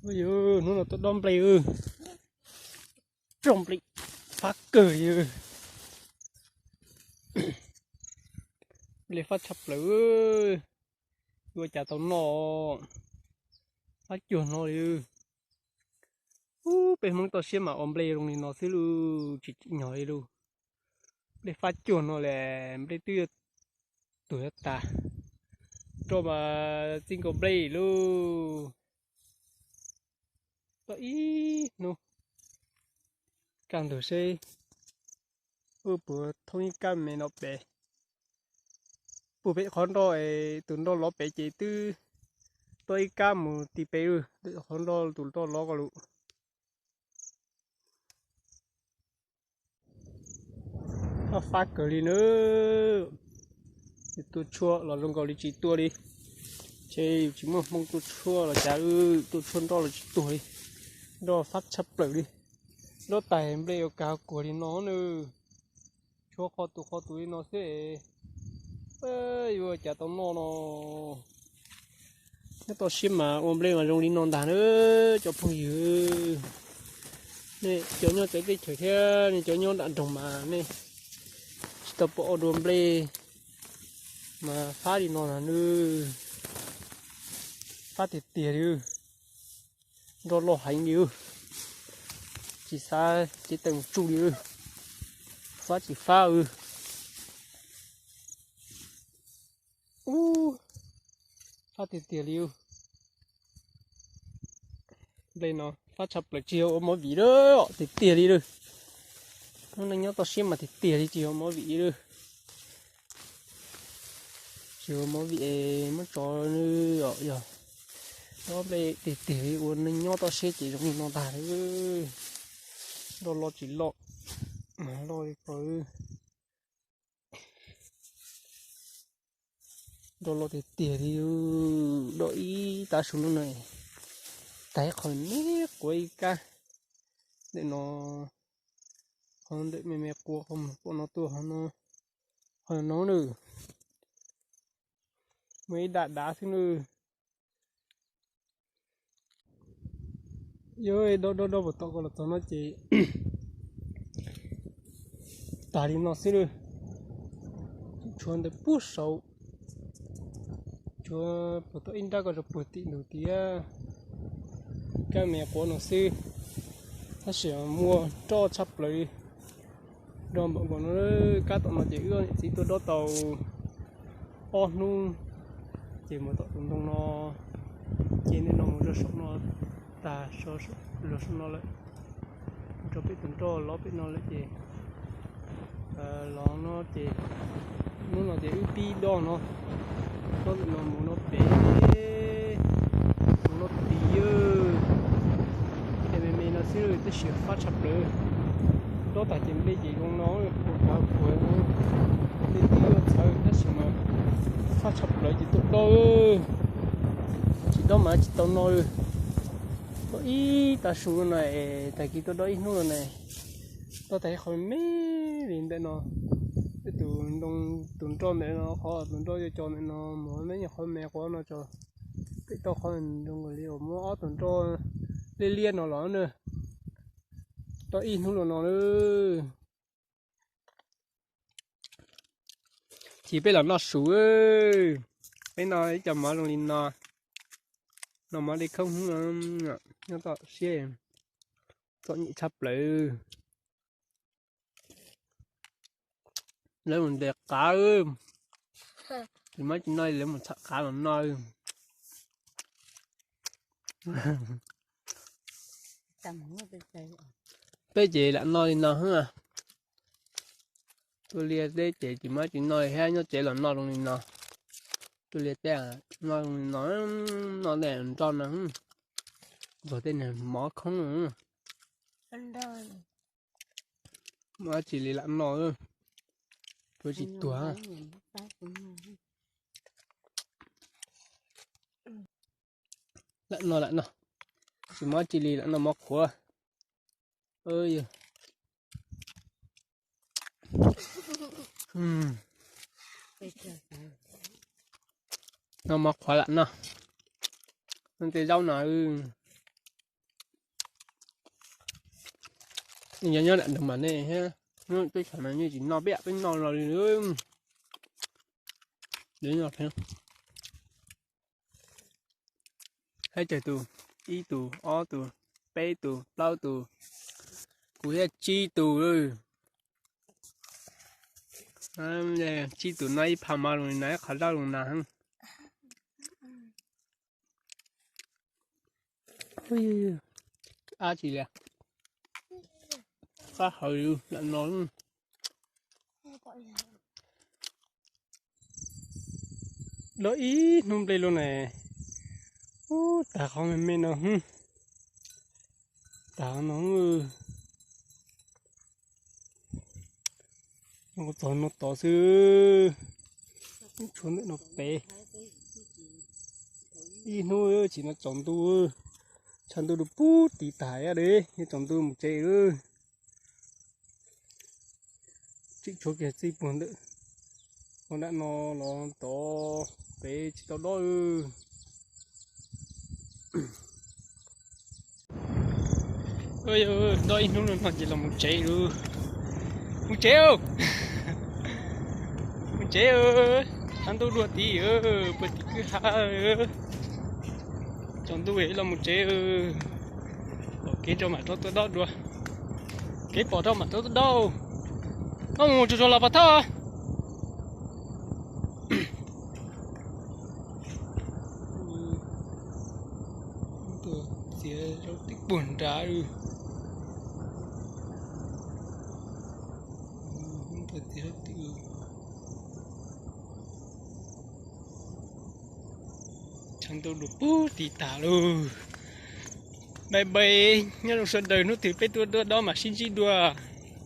Yog hnub no tuaj dob nplej, dob nplej fab kawg li. Nplej fab tshaj plaws, yuav cas tau noj, fab cuag no li. Ub, peb Hmoob toj siab mas ua nplej zoo li no xwb lauj, tsis tsim nyog li lauj. Nplej fab cuag no lawm, nplej twb yuav tuag yuav tas, roj mas txij nkaus nplej lauj. Tau ib hnub kaj ntug seb puas thoob ib kab me no pem, puag pem qhov nroj, tus nroj lov pem ces twb tau ib kab mus ti pem lawm, qhov nroj tus nroj lov ko lawm. Fab fab kawg li na. Tua tshuaj los zoo nkaus li tsis tua li, ces yus tsis muaj hmoo tua tshuaj los cas, tua tshuaj nroj los tsis tuag li. Nroj fab tshaj plaws li, dob tais nplej ua kag kuag li no na. Tshuav qhov tus qhov tus li no xwb, yuav cas tau noj no. Nyob toj siab mas ua nplej mas zoo li no ntag na cov phooj ywg. Nej cov nyob txawv teb chaws thiab nej cov nyob nram nroog mas nej tsis tau pom ua dua nplej mas fab li no na. Fab tiag tiag li, nroj loj heev li, tsis xav cev taws mus tsuj li, fab tsis fab. Ub, fab tiag tiag li. Nplej no fab tshaj plaws tsis yog ua movie lawm, tiag tiag li lawm. Hnub no nyob toj siab mas tiag tiag li tsis yog ua movie lawm. Tsis yog ua movie es muab tso os, yog dob nplej tiag tiag li ua neeg nyob toj siab ces zoo li no ntag. Nroj loj tsis loj, loj li ko. Nroj loj tiag tiag li, dob ib tav su no na, tag qhov me quav ib kab ntawm no, qhov ntawm me me quav qhov mus pom no tuaj qhov no na, muaj ib dam dav xwb na. Yog dob dob dob puag tom ko los txog no ces tag li no xwb lawm. Tshuav ntawm puag saud, tshuav puag tom ib nrab ko rau puag tim ntug tiab, kab me quav no xwb, tab sis muaj roj tshaj plaws li. Dob npaum nkaus no, kab tom no ces wb niam txiv tuaj dob tau ob hnub, ces mus tom tus ntoo no, ces nim no mus rau saum no, tag los saum no lawm, mus rau pem tus nroj lov pem no lawm ces los no ces hnub no ces wb pib dob no, dob ntawm no mus no pem, mus no tid, ces me me no xwb tab sis fab tshaj plaws. Dob tag ces nplej ces zoo no, puag pem puag no, nplej twb yuav txhawv tab sis mas fab tshaj plaws ces tuaj dob, tsis dob mas tsis tau noj. Dob ib tav su no na, tag kis tuaj dob ib hnub no na, dob tag ib qho me me li ntawm no, tus ntoo, tus nroj ntawm no, qhov tus nroj yuav cov ntawm no mus neb nyuam qhov me quav no tso, pem tau qhov zoo nkaus li uas muab ob tug nroj liab liab no los na, dob ib hnub los no na. Ces peb los noj su, peb noj ib co mov zoo li no, noj mov dej khoob hwv, nyob toj siab, txom nyem tshaj plaws. Lawv mus ntes qav, tsis muaj tsis noj li lawv mus txhom qav los noj. Peb ces lam noj li no xwb. Tuaj liaj teb ces tsis muaj tsis noj li thiab, nyob tsev los noj zoo li no. Tuaj liaj teb noj zoo li no, noj tej nroj no, ntxuag tej niag mov khoob. Muaj dab tsi li lam noj, tuaj tsis tuag. Lam noj lam noj, tsis muaj dab tsi li lam noj mov qhuav. Noj mov qhuav lam noj, noj tej zaub no. Nyob nyob nram nroog mas nej thiab, nyob teb chaws mas nej tsis noj peb, peb noj no li. Hais tsawg tus, ib tus, ob tus, peb tus, plaub tus, kuv thiaj tsib tus. Tsib tus no ib phav mov los na, ib qhov zaub los na. Ab tsis li, qab hawv lam no. Dob ib hnub nplej lawm na. Ub, tag qhov me me no. Tag no. Noj txog no tod xwb. Tshuav ntawm no pem. Ib hnub tsim no tsaus ntuj, tshav ntuj rau pub tiv tas li, tsaus ntuj mus tsev lawm. Tseem tshuav kiag txij puag ntawm ua nram no los tod pem tsis tau dob. Dob ib hnub no ces los mus tsev lawm. Mus tsev, mus tsev. Tshav ntuj dua tid, puag tim kwj ha. Tsaus ntuj los mus tsev. Pom kev rau mam rov tuaj dob dua. Kev pom rau mam rov tuaj dob. Koj mus tsuag tsuag los pov thawj. Txiav zaub twb puag nrad. Tshav ntuj dua pub tiv tas lawm. Bye bye, nyob zoo sawv daws, hnub twg peb tuaj dob mam sib ntsib dua.